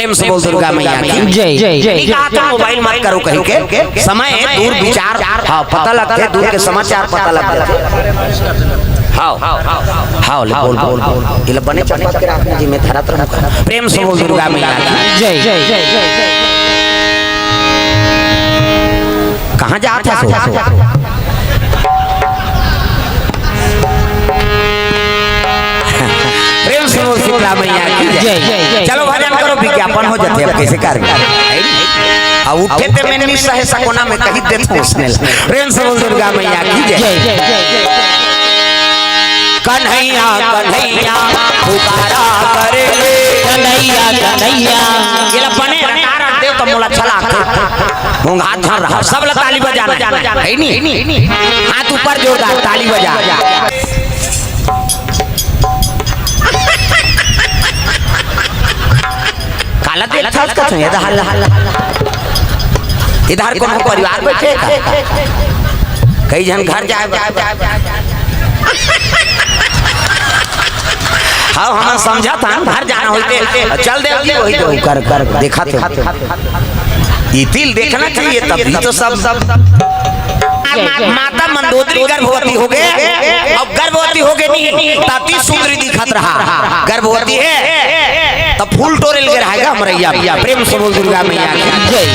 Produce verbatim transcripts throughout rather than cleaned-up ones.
प्रेम से बोल दुर्गा मैया की जय। जय। नहीं कहा था मोबाइल मत करो कहीं के, समय है दूर विचार, हाँ, पता लगते दूर के समाचार पता लग जाते। हाँ, हाँ, ले बोल, बोल, बोल। ये लो बने चंपा के रात में जी मैं धरत रहूं। प्रेम से बोल दुर्गा मैया की जय। कहाँ जात हस? प्रेम से बोल शीतला मैया की जय। जय। चलो भजन करो, विज्ञापन हो जाते, अब कैसे कर। आ उठे ते मैं निस सहे सकोना में कही देत हूँ उसने। प्रेम से बोल दुर्गा मैया की जय। जय। कन्हैया, कन्हैया, पुकारा करे ले। कन्हैया, कन्हैया। ये ला बने रटारट देव तो मोला अच्छा लागथे। मुंगा धर रहा, सब ला ताली बजाना। है नी? हाथ ऊपर जोरदार, ताली बजा। काला देखत हस कथों, ये दा हल्ला। इधर कोनो परिवार बैठे का? कई झन घर जाए। हाँ, हम समझत हन, घर जाना होते, चल दे जी, वही तो कर, कर, देखा थे। ये तिल देखना चाहिए, तभी तो सब, सब। मा-, माता मंदोदरी गर्भवती हो गए, अब गर्भवती हो गए नहीं, ताती सुंदरी दिखत रहा, गर्भवती है, तब फूल टोरे लगे रहेगा हमरैया, प्रेम से बोल दुर्गा मैया की जय।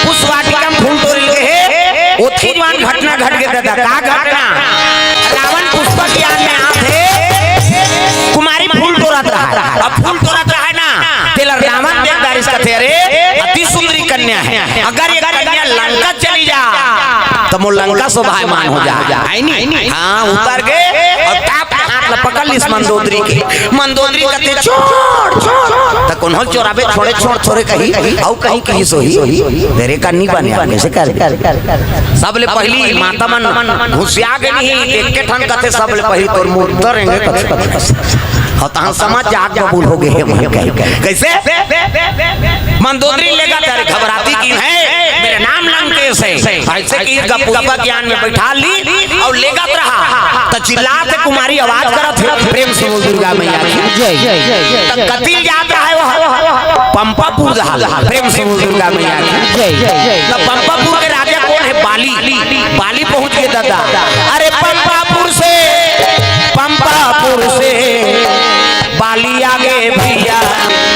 पुष्प वाटिका में फूल टोरे लगे है, ओथी जवान घटना घट गए दादा, का घटना? रावण पुष्पक यान में आत हे, कुमारी फूल टोरत रहा है। अब फूल टोरत रहा है ना, तेला रावण देख डारिस कथे, "अरे, अति सुंदरी कन्या है, अगर ये कन्या लंका चली जा, तो मोर लंका शोभायमान हो जा।" है नी? हाँ, उतर गए और टाप के हाथ ला पकड़ लिस मंदोदरी के। मंदोदरी कथे, "छोड़, छोड़।" तो कोनो चोराबे, "छोड़े, छोड़, छोड़े," कही, अउ कहीं कहीं सोही, तेरे का नी बने, कैसे कर? सबले पहली माता मन घुसिया गे नहीं, एक के ठन कथे सबले पहली तोर मुंह तरेंगे कथे। और तहां समझ जाग कबूल हो गए हैं मन कहे। कैसे? मंदोदरी लेगा तेरे घबराती की है, मेरे नाम लंकेश है। ऐसे की गपुआ ज्ञान में बैठा ली और लेगत रहा। तो चिल्लात कुमारी आवाज करत है, प्रेम से बोल दुर्गा मैया की जय। तो कतिल जात रहा है वो पंपापुर जहां, प्रेम से बोल दुर्गा मैया की जय। तो पंपापुर के राजा कौन है? बाली। बाली पहुंच गए दादा। अरे पंपापुर से, पंपापुर से बाली आगे भैया।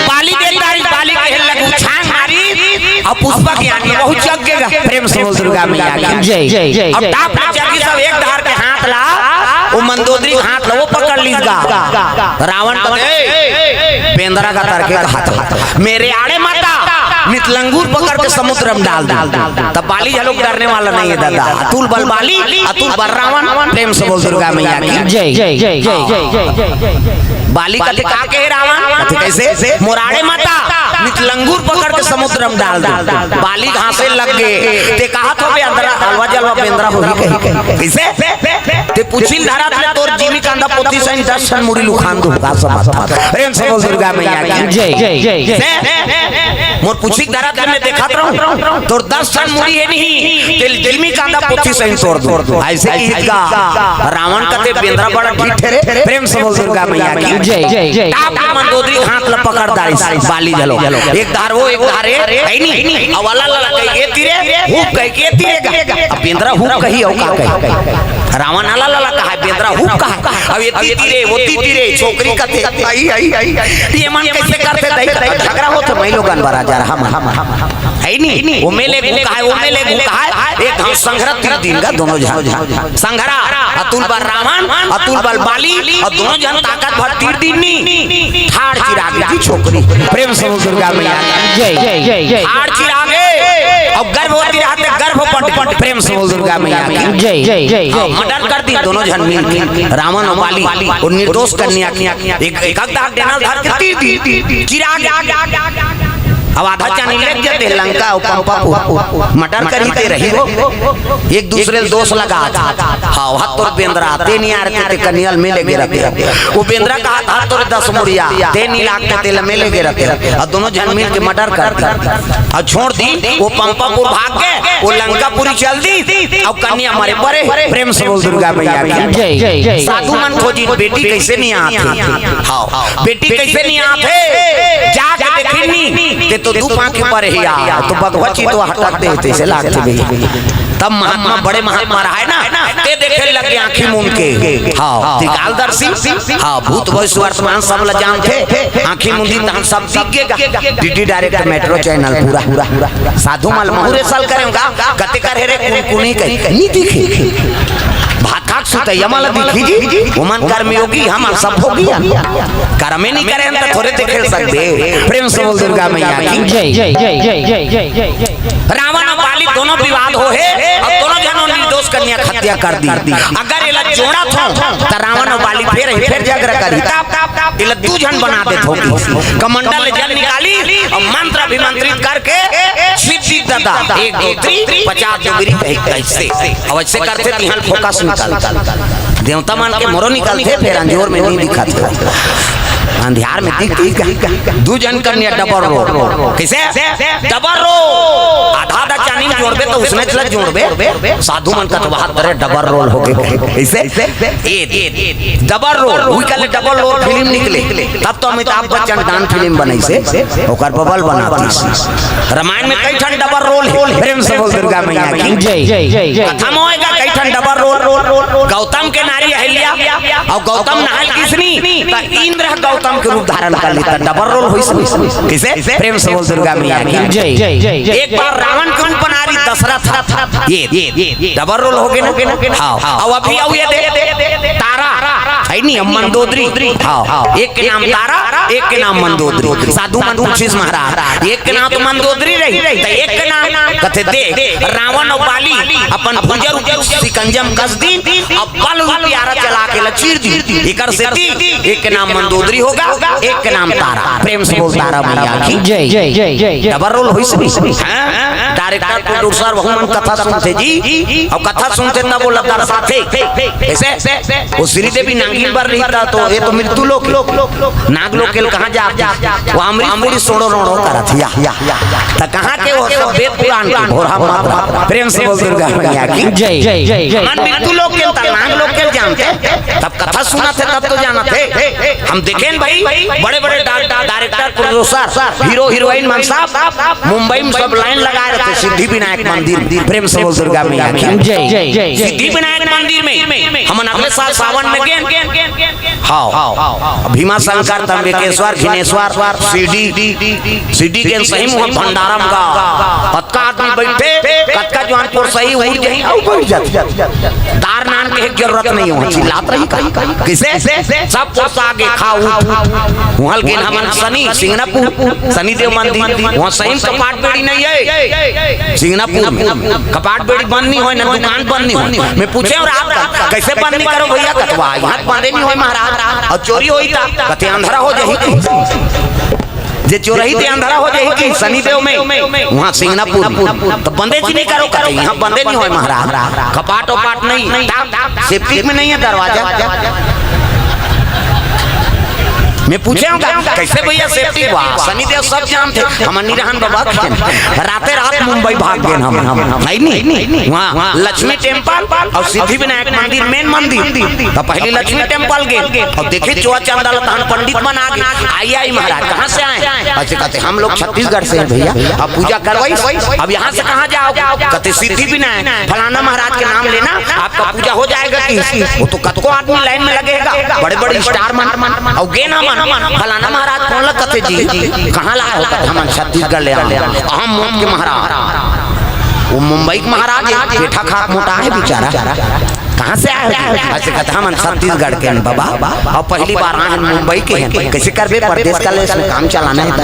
बाली के तारीफ, बाली के लगू छांग मारी। अब पुष्पक यान में बहुत जग गया। प्रेम से बोल दुर्गा मैया की जय। अब टाप में जगी सब एक धार के हाथ ला, वो मंदोदरी के हाथ ला, वो पकड़ लीस गा। रावण कथे, "बेंदरा का तरके का हाथ, मेरे आड़े माता, नित लंगूर पकड़ के समुद्र में डाल दे।" तब बाली झलोक डरने वाला नहीं है दादा। अतुल बल बाली, अतुल बल रावण। प्रेम से बोल दुर्गा मैया की जय। जय। बाली कथे का कहे रावण? कथे कैसे? "मोर आड़े माता, नित लंगूर पकड़ के समुद्र में डाल दे।" बाली घासे लग गए। ते कहा था बेंदरा, अलवा जलवा बेंदरा होही कही कही। कैसे? ते पूछिन धरत ले तोर जिमी कांदा पोथी सही दस ठन मुड़ी लुखान दूं। का सब बात? प्रेम से बोल दुर्गा मैया की जय। जय। से मोर पूछी धरत ले मैं देखत रहूं, तोर दस ठन मुड़ी है नहीं, ते जिमी कांदा पोथी सही तोड़ दूं। ऐसे की का रावण कथे बेंदरा बड़ा ढीठ रे। प्रेम से बोल दुर्गा मैया की जय। टाप के मंदोदरी हाथ ल पकड़ डारिस बाली झलो। एक धार वो, एक धार ए, है नहीं? अउ वाला ला कह के तीरे, हुप कह के तीरे गा। अब बेंदरा हुप कही अउ का कही? रावण आला ला कहा, बेंदरा हुप कहा। अब ये ती तीरे, वो ती तीरे, छोकरी कथे, आई, आई, आई, आई। ये मन कैसे करते दही? झगड़ा होते, मैं लोगन बरा जा रहा, हम, हम, हम, हम। है नहीं? वो मेले घू कहा है, वो मेले घू कहा है। एक हम संघरा तीर दिन का दोनों झन। संघरा, अतुल बल रावण, अतुल बल बाली, अउ दोनों झन ताकत भर तीर दिन नी। ठाड़ चिराग जी छोकरी। प्रेम से बोल दुर्गा मैया। जय, जय, जय, जय। ठाड़ चिरागे, अउ गर्भवती रहते गर्भपट। प्रेम से बोल दुर्गा मैया की। जय, जय, जय, हाँ, जय। मर्डर कर दी दोनों झन मिल के। रावण अउ बाली, वो निर्दोष कन्या की। एक, एक हक दाग देना धर के तीर दी। चिराग। अब आधा जानी लेग जाते लंका अउ पंपापुर। मर्डर करी ते रही वो। एक दूसरे ल दोष लगा। हाँ, वहाँ तोर बेंदरा, ते नहीं आ रहे ते कन्या ल में लेगे रहते। वो बेंदरा कहा था तोरे दस मुड़िया, ते नहीं लागते ते ल में लेगे रहते। अउ दोनों झन मिल के मर्डर कर दी। अउ छोड़ दी, वो पंपापुर भाग गए, वो लंकापुरी चल दी, अउ कन्या मरे परे। प्रेम से बोल दुर्गा मैया की। जय, जय, जय। साधु मन खोजी बेटी कैसे नहीं आती। हाँ, बेटी कैसे नहीं आते? जाके ते तो दू पाँव के परे हे यार, तो बघवा चितवा हटक दे, तइसे लागथे भई। तब महात्मा, बड़े महात्मा रहा हे ना, ते देखे लगे आँखी मूंद के। हाँ, त्रिकालदर्शी, हाँ, भूत भविष्य वर्तमान सब ला जानथे, आँखी मूंदी तहन सब दिख गेगा। डीडी डायरेक्ट मेट्रो चैनल पूरा। साधु मन ल मुँह रेसल करे होंगा, कते कर हे रे कुनकुनी कही, नी दिखे। भात खाक सुतइया मन ल दिखही जी, ओमन कर्मयोगी, हमन सब भोगी हन। करमे नी करे हन त थोरे देखे सकबे। प्रेम से बोल दुर्गा मैया की। जय। रावण अउ बाली दोनों विवाद होहे अउ दोनों झन निर्दोष कन्या के हत्या कर दी। अगर एला जोड़त हों त रावण अउ बाली फेर ही फेर झगड़ा करही, तब एला दू झन बना देत हों। कमंडल ले जल निकाली अउ मंत्र अभिमंत्रित करके छिद्दी ददा एक दो तीन पचास डोगरी कही कइसे। अउ अइसे करथे तिहां फोकस निकल। देवता मन के मोरो निकलथे, फेर अंजोर में नी दिखत हे। अंधियार में दिख, दिख, दू झन कन्या डबल रोल। कइसे? Double role. आधा आधा चानी में जोड़बे त उसने चला जोड़बे। साधु मन कथवा, "अरे डबल रोल होगे।" कइसे? ए, डबल रोल। उही कहले डबल रोल फिल्म निकले। तब तो अमिताभ बच्चन डान फिल्म बनइसे, ओकर बबल बना दिस। रामायण में कई ठन डबल रोल हे। प्रेम से बोल दुर्गा मैया की। जय। कथा में होएगा कई ठन डबल रोल। गौतम के नारी अहिल्या अउ गौतम नहाय ल गिसनी, त इंद्र ह गौतम के रूप धारण कर लिस, त डबल रोल होइस। कइसे? प्रेम से बोल दुर्गा मैया की। जय। एक बार रावण के रूप बना रही दशरथ। ए, ए, डबल रोल होगे ना? हाँ। अउ अभी अउ ए दे, तारा, हे नी, अब मंदोदरी। हाँ, एक के नाम तारा, एक के नाम मंदोदरी। साधु मन पूछिस महाराज, एक के नाम तो मंदोदरी रही, त एक के नाम कथे दे, रावण अउ बाली अपन भुजा रूपी शिकंजा म कस दिन, अउ बल रूपी आरा चला के ल चीर दिन। एकर सेती एक के नाम मंदोदरी होगा, एक के नाम तारा। प्रेम से बोल तारा मैया की। जय। डबल रोल होइस भी। हाँ? डायरेक्टर, प्रोड्यूसर, वहू मन कथा सुनथे जी, अउ कथा सुनथे तब ओला दर्शाथे। कइसे? ओ श्रीदेवी नागिन बर रही त तो ए तो मृत्यु लोक, नाग लोक के कहाँ जा? ओ अमरीश पुरी सोड़ो रोड़ो करत हे। त कहाँ के ओ सब वेद पुराण के भोरहा मंत्र। प्रेम से बोल दुर्गा मैया की। जय। हमन मृत्यु लोक के त नाग लोक के जानथे, तब कथा सुनथे तब तो जानथे। हम देखेन भाई, बड़े-बड़े डा-, डा-, डायरेक्टर, प्रोड्यूसर, हीरो, हीरोइन मन सब मुंबई में सब लाइन लगाए रहिथे सिद्धि विनायक मंदिर। प्रेम से बोल दुर्गा मैया की। जय। सिद्धि विनायक मंदिर में हमन अगले साल सावन में गेन। हाँ, भीमा शंकर, त्र्यंबकेश्वर, घिनेश्वर, शिरडी, शिरडी के सही मुँह भंडारा म गा। कतका आदमी बइठे, कतका जवान पोरसही उड़ जाही अउ बइठ जाथे। दार नान के एक जरूरत नहीं हो, चिल्लात रही का? कइसे? सब पोरसा गे, खा उठ। उहाँ ल गेन हमन शनि, सिंगनापुर, शनिदेव मंदिर, उहाँ सही म कपाट बेड़ी नहीं हे। सिंगनापुर में कपाट बेड़ी बंद नहीं होय, ना दुकान बंद नहीं होय। मैं पूछेंव रात का, "कइसे बंद नहीं करो भइया?" कथवा, "इहाँ बंदे नहीं होय महाराज, अउ चोरी होही त?" कथे, "अंधरा हो जाही।" जे चोरही ते अंधरा हो जाही कि शनिदेव में, उहाँ सिंगनापुर में। त बंदे जी नहीं करो, कथे, "इहाँ बंदे नहीं होय महाराज, कपाट ओपाट नहीं, सेफ्टी में नहीं हे दरवाजा।" मैं पूछेंव का, "कइसे भइया सेफ्टी?" "वाह, शनिदेव सब जानथे, हमन नहीं रहन बाबा।" राते रात मुंबई भाग गेन हम, हम, नहीं, नहीं, उहाँ लक्ष्मी टेम्पल अउ सिद्धि विनायक मंदिर, मेन मंदिर। त पहिली लक्ष्मी टेम्पल गेन अउ देखे चोरा चंदा ल तहन पंडित मन आ गे। "आई, आई महाराज, कहाँ से आए?" अइसे कथे, "हम लोग छत्तीसगढ़ से हैं भइया।" अब पूजा करवाइस, "अब यहाँ से कहाँ जाओगे?" कथे, "सिद्धि विनायक फलाना महाराज के नाम लेना, आपका पूजा हो जाएगा।" कि ओ तो कतको आदमी लाइन में लगे हे गा, बड़े-बड़े स्टार मन, अउ गेन हमन, फलाना महाराज कोन ल कथे जी, कहाँ ल आए हो? कथे, "हमन छत्तीसगढ़ ले आए हन, अहम मोट के महाराज।" ओ मुंबई के महाराज हे, पेठा खा के मोटा हे बेचारा। "कहाँ से आए हो?" अइसे कथे, "हमन छत्तीसगढ़ के हन बाबा, अउ पहिली बार आए हन, मुंबई के हन।" कइसे करबे, परदेस कलेस में काम चलाना हे त।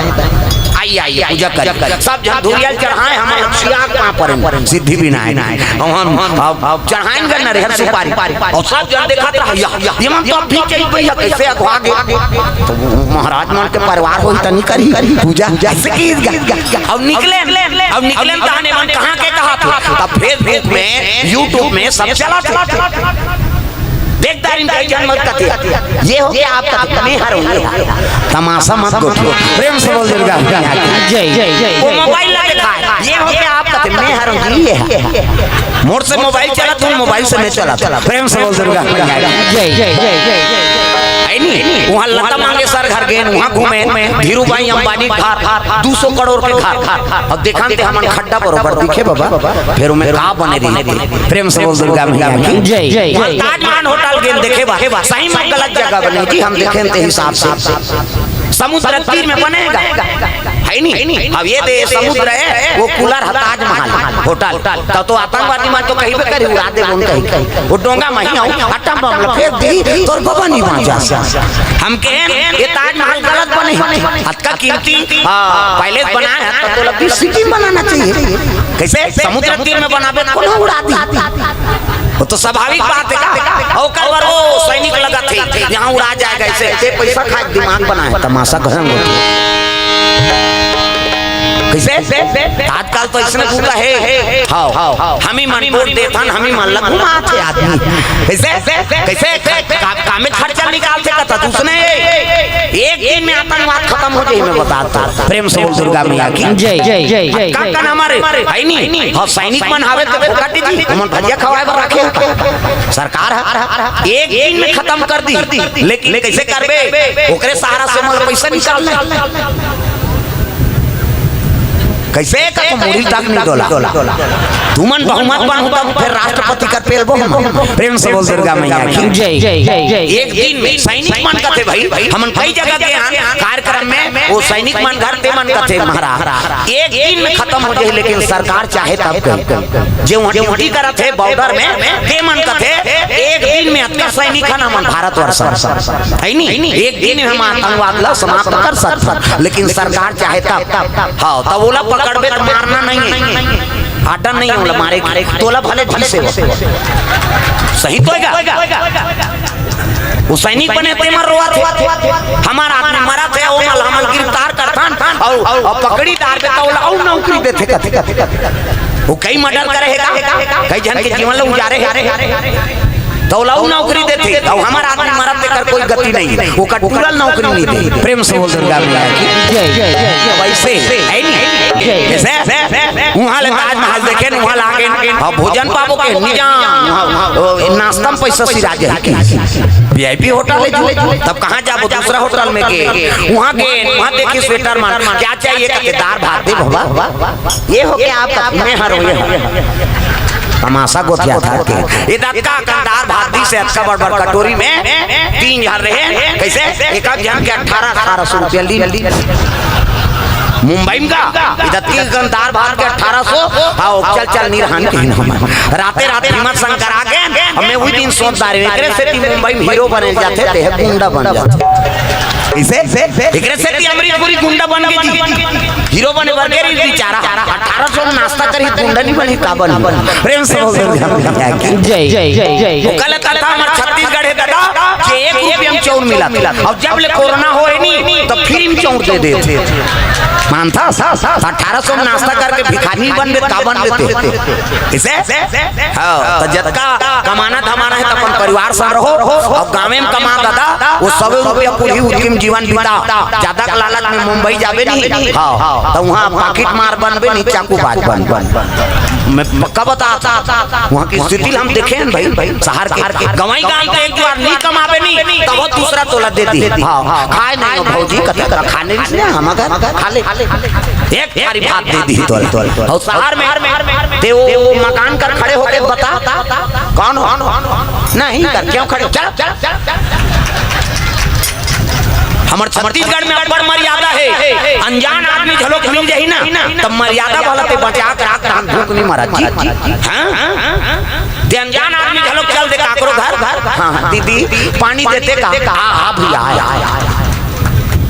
आइए, आइए, पूजा करिए। सब झन धुरिया ल चढ़ाए, हमन ल छिया के पाँव परेन, सिद्धि विनायक। अउ हम, अब, अब चढ़ाएन गा नरियर सुपारी। अउ सब झन देखत रहा, "या, ये मन तो अब भी चल भइया, कइसे अघवा गे?" त महाराज मन के परिवार होही त नहीं करही पूजा। अइसे कि अब निकलेन, अब निकलेन तहन ए मन कहाँ के कहाथे। तब Facebook में, YouTube में सब चलाथे। देख दारिन कई झन मत कथे, "ये हो के आप कथे, मैं हरंव ये।" तमाशा मत गोठियो। प्रेम से बोल दुर्गा मैया की। जय। ओ मोबाइल ला देखाय, "ये हो के आप कथे, मैं हरंव ये।" मोर से मोबाइल चलत हे, मोबाइल से मैं चलत हँव। प्रेम से बोल दुर्गा मैया की। जय। नहीं, वहाँ लता मंगेशकर घर गेन, वहाँ घूमे, धीरू भाई अंबानी घर, दू सौ करोड़ के घर, अब देखान ते हमन खड्डा बरोबर दिखे बाबा, फेर ओमे का बने रही? प्रेम से बोल दुर्गा मैया की जय। वहाँ ताजमहल होटल गेन देखे बा, सही में गलत जगह बने जी, हम देखेन ते हिसाब से समुद्र तीर में बनेगा, है नहीं? अब ये दे समुद्र है, वो कूलर है, ताजमहल होटल, तब तो आतंकवादी मन तो कहीं पे करी उड़ा दे, उन कहीं वो डोंगा मही आऊ, अटम बम ला फेंक दी, तोर बबा नहीं बांचा। हम कहेन, ये ताजमहल गलत बने, अतका कीमती, हाँ, पैलेस बनाए है, तो तोला भी सिटी में बनाना चाहिए। कैसे? समुद्र तीर में बनाबे, कोनो उड़ा दी। वो तो स्वाभाविक बात है का? ओकर बर वो सैनिक लगत थे, यहाँ उड़ा जाएगा ऐसे, ते पैसा खा के दिमाग बनाए, तमाशा कहम। कैसे? आजकल तो इसने पूरा है। हाँ, हम ही मन वोट देथन, हम ही मन ला घुमाथे आदमी। कैसे? कैसे? का, का में खर्चा निकालथे कथा तू उसने? एक दिन में आतंकवाद खत्म हो जाए, मैं बताता हूँ। प्रेम से बोल दुर्गा मैया की जय। जय जय जय। का कन हमारे है नहीं? हाँ, सैनिक मन हवे तो फोकट जी, हमन भजिया खवाए बर रखे हैं। सरकार है, एक दिन में खत्म कर दी, लेकिन कैसे करबे? ओकरे सहारा से हमन पैसा निकाल ले। कैसे का तो मुड़ी तक नहीं डोला। तुमन बहुमत बनहू तब फिर राष्ट्रपति कर पेलबो हम। प्रेम से बोल दुर्गा मैया की जय। जय जय जय। एक दिन में सैनिक मन कथे भाई, हमन कई जगह गए हन कार्यक्रम में, वो सैनिक मन घर ते मन कथे महाराज, एक दिन में खत्म हो जाए, लेकिन सरकार चाहे तब करी। जे वहाँ ड्यूटी करत है बॉर्डर में, ते मन कथे एक दिन में अतका सैनिक है ना हमन भारतवर्ष, है नहीं? एक दिन में हम आतंकवाद ला समाप्त कर सकथन, लेकिन सरकार चाहे तब। हाँ, तब ओला पकड़बे तो मारना नहीं है, आडन नहीं है ओला मारे के, तोला भले झीसे हो। सही तो है का? वो सैनिक बने ते मन रोवत हे, हमार आदमी मरत हे, वो मन हमन गिरफ्तार करथन, अउ, अउ पकड़ी डारबे त ओला अउ नौकरी देथे कथे। वो कई मर्डर करे हे का, कई झन के जीवन ल उजारे हे, त ओला अउ नौकरी देथे, अउ हमार आदमी मरत तेकर कोई गति नहीं, ओकर टूरल नौकरी नहीं दे। प्रेम से बोल दुर्गा मैया की जय। वैसे है नहीं? जय। जैसे उहाँ ले ताजमहल देखे, उहाँ लागे, हाँ, भोजन पाबो के निजाम, उहाँ, उहाँ, ओ, नाश्ता में पैसा सिरा जाए की। वीआईपी होटल है जी, तब कहाँ जाबो? दूसरा होटल में के, उहाँ के, उहाँ देखी स्वेटर मन, क्या चाहिए? कहते, दाल भात दे बाबा। ये हो क्या आपका? मैं हर हूँ, ये हर हूँ। तमाशा गोठिया था के। ये दत्ता कंधार भात दी से अतका बड़ बड़ कटोरी में तीन झन रहे। कैसे? एक आध झन के अठारह, अठारह सौ रुपया ली। मुंबई में का? इधर तीन कंधार भात के अठारह सौ। हाँ, चल, चल, नहीं रहन कहीं ना। राते राते हिम्मत शंकर आ गए। हमें वही दिन सोच दारे, एकरे सेती मुंबई में हीरो बने जाते, ते गुंडा बन जाते। इसे, एकरे सेती अमरीश पुरी गुंडा बन गए जी। हीरो बने बर गे रही बेचारा, अठारह सौ में नाश्ता करी, गुंडा नहीं बनी, का बनी? प्रेम से बोल दे, जय, जय, जय, जय। वो कल कथा हमार छत्तीसगढ़ है दादा, जे एक रुपया में चाउर मिला था। और जब ले कोरोना होए नहीं, तो फ्री में चाउर दे देथे। मानथा, अठारह सौ में नाश्ता करके भिखारी बन दे, का बन देते? इसे? हाँ, तो जतका कमाना धमाना है, तो अपन परिवार संग रहो, और गाँवे में कमा दादा, वो सौ रुपया पूरी उतकी में जीवन बिता, ज्यादा के लालच में मुंबई जाबे नहीं, हाँ, तो वहाँ पाकिट मार बनबे नहीं, चाकू बाज बन, बन, बन। मैं पक्का बता, वहाँ की स्थिति हम देखे हैं भाई, शहर के, गंवई गाँव के एक बार नहीं कमाबे नहीं, तब वो दूसरा तोला दे दी, हाँ, हाँ, खाए नहीं हो भौजी, कथा खाने नहीं, हम अगर खा ले, एक थारी भात दे दी तोला, और शहर में ते वो, वो मकान कर खड़े होके बता, कौन हो? नहीं कर, क्यों खड़े हो? चल, चल, चल, चल। हमर छत्तीसगढ़ में अब्बड़ मर्यादा है, अनजान आदमी घलो मिल जाही ना, तब मर्यादा वाला ते बचा के राख, तहन भूख नहीं मरा जी। हाँ? ते अनजान आदमी घलो चल दे काकरो घर, हाँ, हाँ, दीदी, पानी देते का? आ, आ भैया, आ, आ, आ।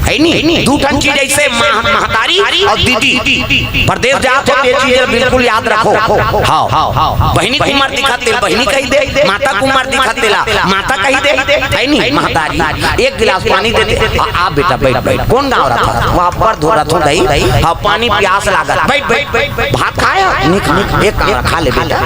है नी? दू ठन चीज ऐसे, माँ, महतारी और दीदी। परदेस जात हो, ये चीज बिल्कुल याद रखो। हाँ, हाँ, हाँ। बहिनी के उमर दिखत तेला बहिनी कहि दे, माता के उमर दिखत तेला माता कहि दे, है नी? महतारी। एक गिलास पानी दे दे। आ, आ बेटा, बैठ, बैठ। कौन गाँव रहा था? वहाँ पर धो रहा था, दही। हाँ, पानी प्यास लागत। बैठ, बैठ, बैठ, बैठ। भात खाया? नहीं खाया। एक काम खा ले बेटा।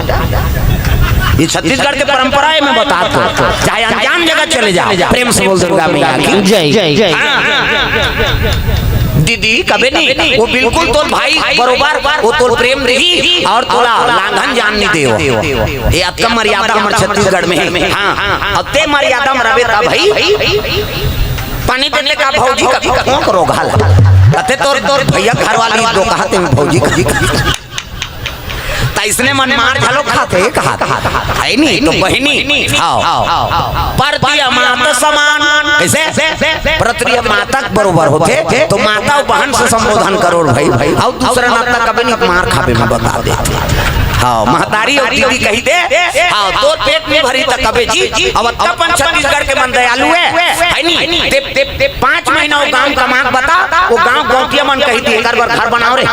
ये छत्तीसगढ़ के परंपरा है, मैं बता दो। चाहे अनजान जगह चले जाओ, प्रेम से बोल दुर्गा मैया की जय, जय, जय। हाँ, हाँ, हाँ, हाँ। दीदी, कबे नहीं। वो बिल्कुल तोर भाई बरोबर, वो तोर प्रेम रही और तोला लांघन जान नहीं देव। ये अतका मर्यादा हमर छत्तीसगढ़ में हे। हाँ, अब ते मर्यादा में रबे ता भाई, पानी देने का भौजी का कौन करो घाल। अते तोर, तोर भैया घर वाली दो कहा ते भौजी का। त इसने मन मार घलो खाथे, कहा, कहा, कहा, है नहीं, तो बहिनी, आओ, आओ, आओ, आओ। परती मात समान, कैसे? परती माता के बरोबर होथे, तो माता अउ बहन से संबोधन करो भाई, भाई। अउ दूसरा नाता कबे नहीं मार खाबे में बता देथे। हाँ, महतारी अउ दीदी कही दे, हाँ, तोर पेट में भरी त कबे जी, अब अपन छत्तीसगढ़ के मन दयालु हे, है नहीं? ते, ते, ते पाँच महीना वो गांव कमा के बता, वो गांव गौंटिया मन कही दी, एकर बर घर बनाओ रे।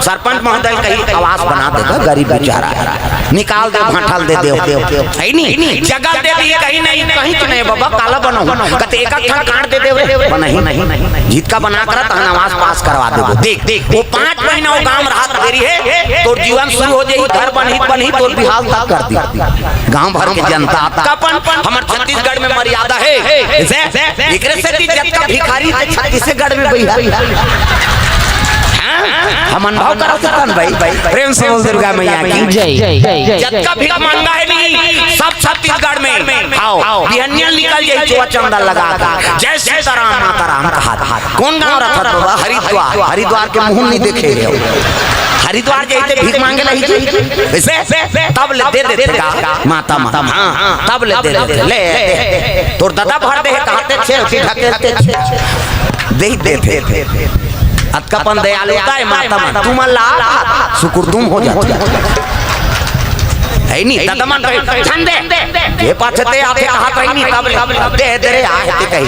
सरपंच महोदय कही आवास बना देगा गरीब बेचारा, निकाल दे, भांठल दे दे, है नहीं? जगह दे दी, कहीं नहीं, कहीं तो नहीं बाबा, काला बनाओ, कते एक ठन काट दे दे रे, बनाही नहीं, जितका बना कर तहन आवास पास करवा देबो। देख, देख, वो पाँच महीना वो गांव राहत देरी है, तोर जीवन शुरू हो जाई, घर बनही, बनही, तोर बिहाव तक कर दी। गांव भर के जनता आपका अपन, हमर छत्तीसगढ़ में मर्यादा है। जैसे एकरे सेती जतका भिखारी थे छत्तीसगढ़ में भैया। हाँ? हम अनुभव करा सकन भाई। प्रेम से बोल दुर्गा मैया की जय। जय, जय, जय, जय। जतका भीख मांगा है नहीं, सब छत्तीसगढ़ में। हाव, बिहनिया निकल जाई चुआ चंदा लगा के। जय सीताराम, माता राम कहा। कौन गांव रहा था बाबा? हरिद्वार। हरिद्वार के मुंह नहीं देखे हो। हरिद्वार जाइते भीख मांगे नहीं जी। वैसे तब ले दे देथे का माता, माता। हाँ, तब ले दे देथे। ले, ले। तोर दादा भर दे, कहते छे, उसी ढकेलते छे। दे ही देथे। अतका अपन दयालुता है माता मन। तुम ला, सुकुर तुम हो जाते। है नहीं, दादा मन कहे, "धन दे।" ये पाछे ते आते कहा कहीं नहीं, तब ले। दे, दे रे, आए ते कहीं।